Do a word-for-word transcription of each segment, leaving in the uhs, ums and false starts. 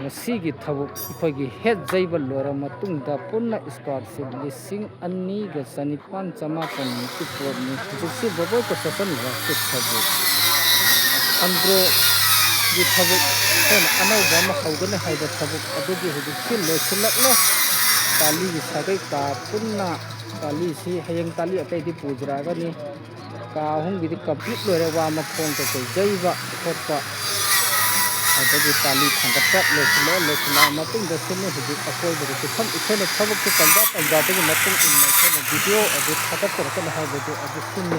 ꯉꯁꯤꯒꯤ ꯊꯕꯛ ꯑꯩꯈꯣꯏꯒꯤ ꯍꯦꯠ ꯌꯩꯕ ꯂꯣꯏꯔ ꯃꯇꯨꯡꯗ ꯄꯨꯟꯅ squadꯁꯤ ꯂꯤꯁꯤꯡ ꯑꯅꯤꯒ ꯆꯅꯤꯄꯥꯟ ꯆꯃꯥꯄꯟꯃꯨꯛꯀꯤ ꯄꯣꯠꯅꯤ꯫ ꯍꯧꯖꯤꯛꯁꯤ ꯕꯣꯕꯣꯏ construction workꯀꯤ ꯊꯕꯛ, ꯑꯟꯗ꯭ꯔꯣꯒꯤ ꯊꯕꯛ, ꯑꯩꯈꯣꯏꯅ ꯑꯅꯧꯕ ꯑꯃ ꯍꯧꯒꯅꯤ ꯍꯥꯏꯕ ꯊꯕꯛ ꯑꯗꯨꯒꯤ ꯍꯧꯖꯤꯛꯁꯤ ꯂꯣꯏꯁꯤꯜꯂꯛꯂꯦ꯫ ꯇꯥꯂꯤꯒꯤ ꯁꯥꯒꯩ ꯀꯥ ꯄꯨꯟꯅ ꯇꯥꯂꯤꯁꯤ ꯍꯌꯦꯡ ꯇꯥꯂꯤ ꯑꯇꯩꯗꯤ ꯄꯨꯖꯔꯛꯑꯒꯅꯤ꯫ ꯀꯥ ꯑꯍꯨꯝꯒꯤꯗꯤ complete ꯂꯣꯏꯔꯦ, ꯋꯥ ꯃꯈꯣꯡ ꯀꯩꯀꯩ ꯌꯩꯕ ꯈꯣꯠꯄ, ꯑꯗꯒꯤ ꯇꯥꯂꯤ ꯊꯥꯡꯒꯠꯄ ꯂꯣꯏꯁꯤꯜꯂꯦ꯫ ꯂꯣꯏꯁꯤꯜꯂꯛꯑ ꯃꯇꯨꯡꯗ ꯁꯤꯅꯤ ꯍꯧꯖꯤꯛ ꯑꯀꯣꯏꯕꯒꯤ ꯐꯤꯕꯝ꯫ ꯑꯩꯈꯣꯏꯅ ꯊꯕꯛꯁꯦ ꯇꯟꯖꯥ ꯇꯟꯖꯥꯗꯨꯒꯤ ꯃꯇꯨꯡ ꯏꯟꯅ ꯑꯩꯈꯣꯏꯅ video ꯑꯗꯨ ꯊꯥꯒꯠꯆꯔꯛꯀꯅꯤ ꯍꯥꯏꯕꯗꯨ ꯑꯗꯨ ꯁꯤꯅꯤ꯫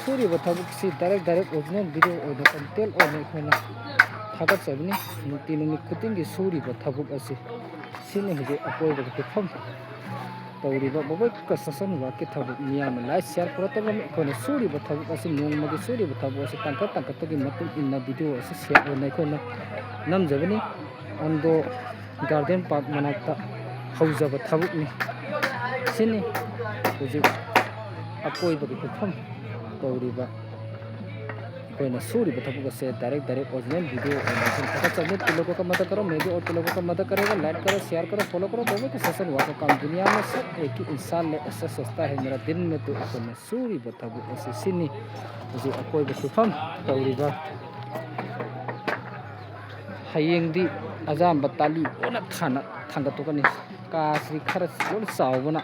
ꯁꯨꯔꯤꯕ ꯊꯕꯛꯁꯤ direct direct original video ꯑꯣꯏꯅ content ꯑꯣꯏꯅ ꯑꯩꯈꯣꯏꯅ ꯊꯥꯒꯠꯆꯕꯅꯤ꯫ ꯅꯨꯡꯇꯤ ꯅꯨꯃꯤꯠ ꯈꯨꯗꯤꯡꯒꯤ ꯁꯨꯔꯤꯕ ꯊꯕꯛ ꯑꯁꯤ ꯁꯤꯅꯤ ꯍꯧꯖꯤꯛ ꯑꯀꯣꯏꯕꯒꯤ ꯐꯤꯕꯝ꯫ ꯇꯧꯔꯤꯕ ꯕꯣꯕꯣꯏ construction workꯀꯤ ꯊꯕꯛ ꯃꯤꯌꯥꯝꯅ like share ꯄꯨꯔꯛꯇꯕ ꯑꯩꯈꯣꯏꯅ ꯁꯨꯔꯤꯕ ꯊꯕꯛ ꯑꯁꯤ, ꯅꯣꯡꯃꯒꯤ ꯁꯨꯔꯤꯕ ꯊꯕꯛ ꯑꯁꯤ ꯇꯥꯡꯀꯛ ꯇꯥꯡꯀꯛꯇꯒꯤ ꯃꯇꯨꯡ ꯏꯟꯅ video ꯑꯁꯤ set ꯑꯣꯏꯅ ꯑꯩꯈꯣꯏꯅ ꯅꯝꯖꯕꯅꯤ꯫ ꯑꯟꯗ꯭ꯔꯣ garden park ꯃꯅꯥꯛꯇ ꯍꯧꯖꯕ ꯊꯕꯛꯅꯤ꯫ ꯁꯤꯅꯤ ꯍꯧꯖꯤꯛ ꯑꯀꯣꯏꯕꯒꯤ ꯐꯤꯕꯝ ꯇꯧꯔꯤꯕ꯫ ꯑꯩꯈꯣꯏꯅ ꯁꯨꯔꯤꯕ ꯊꯕꯛ ꯑꯁꯦ direct direct original video ꯑꯣꯏꯅ ꯑꯩꯈꯣꯏꯅ ꯊꯥꯒꯠꯆꯕꯅꯤ꯫ तुम लोगों का मदद करो, मैं भी और तुम लोगों का मदद करेगा। Like करो, share करो, follow करो। बहुत ही social work का काम दुनिया में सब एक ही इंसान ने ऐसा सोचता है। मेरा दिन में तो ꯑꯩꯈꯣꯏꯅ ꯁꯨꯔꯤꯕ ꯊꯕꯛ ꯑꯁꯤ ꯁꯤꯅꯤ꯫ ꯍꯧꯖꯤꯛ ꯑꯀꯣꯏꯕ ꯐꯤꯕꯝ ꯇꯧꯔꯤꯕ꯫ ꯍꯌꯦꯡꯗꯤ ꯑꯖꯥꯝꯕ ꯇꯥꯂꯤ ꯂꯣꯏꯅ ꯊꯥꯅ ꯊꯥꯡꯒꯠꯇꯣꯛꯀꯅꯤ꯫ ꯀꯥꯁꯤ ꯈꯔ ꯂꯣꯏꯅ ꯆꯥꯎꯕꯅ,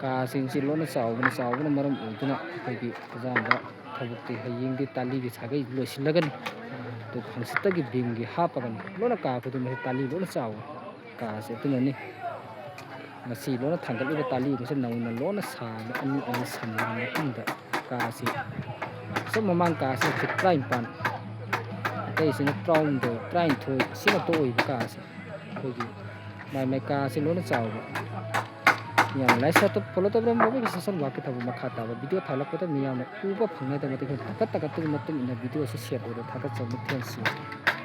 ꯀꯥꯁꯤꯡꯁꯤ ꯂꯣꯏꯅ ꯆꯥꯎꯕꯅ, ꯆꯥꯎꯕꯅ ꯃꯔꯝ ꯑꯣꯏꯗꯨꯅ ꯑꯩꯈꯣꯏꯒꯤ ꯑꯖꯥꯝꯕ ꯊꯕꯛꯇꯤ ꯍꯌꯦꯡꯗꯤ ꯇꯥꯂꯤꯒꯤ ꯁꯥꯒꯩ ꯂꯣꯏꯁꯤꯜꯂꯒꯅꯤ꯫ ꯑꯗꯨ ꯍꯪꯆꯤꯠꯇꯒꯤ ꯕꯤꯝꯒꯤ ꯍꯥꯞꯄꯒꯅꯤ꯫ ꯂꯣꯏꯅ ꯀꯥ ꯈꯨꯗꯤꯡꯃꯛꯁꯦ ꯇꯥꯂꯤ ꯂꯣꯏꯅ ꯆꯥꯎꯕ ꯀꯥꯁꯦ ꯑꯗꯨꯅꯅꯤ꯫ ꯉꯁꯤ ꯂꯣꯏꯅ ꯊꯥꯡꯒꯠꯂꯤꯕ ꯇꯥꯂꯤꯕꯁꯦ ꯅꯧꯅ ꯂꯣꯏꯅ ꯁꯥꯕ ꯑꯅꯤ ꯑꯅꯤ ꯁꯝꯅꯔꯕ ꯃꯇꯨꯡꯗ ꯀꯥꯁꯤ, ꯑꯁꯨꯝ ꯃꯃꯥꯡ ꯀꯥꯁꯤ feet ꯇꯔꯥꯅꯤꯄꯥꯟ, ꯑꯇꯩꯁꯤꯅ ꯇꯔꯥꯍꯨꯝꯗꯣꯏ, ꯇꯔꯥꯅꯤꯊꯣꯏ, ꯁꯤꯃꯛꯇ ꯑꯣꯏꯕ ꯀꯥꯁꯦ꯫ ꯑꯩꯈꯣꯏꯒꯤ ꯃꯥꯏ ꯃꯥꯏ ꯀꯥꯁꯦ ꯂꯣꯏꯅ ꯆꯥꯎꯕ꯫ ꯌꯥꯝꯅ ꯂꯥꯏ ꯁꯥꯠꯇ follow ꯇꯧꯕꯤꯔꯝꯕ ꯃꯣꯏꯒꯤ construction workꯀꯤ ꯊꯕꯛ ꯃꯈꯥ ꯇꯥꯕ video ꯊꯥꯒꯠꯂꯛꯄꯗ ꯃꯤꯌꯥꯝꯅ ꯎꯕ ꯐꯪꯅꯗꯕ ꯃꯇꯤꯛ ꯇꯥꯡꯀꯛ ꯇꯥꯡꯀꯛꯇꯒꯤ ꯃꯇꯨꯡ ꯏꯟꯅ video ꯑꯁꯤ set ꯑꯣꯏꯅ ꯊꯥꯒꯠꯆꯕꯅꯤ꯫ Thank you꯫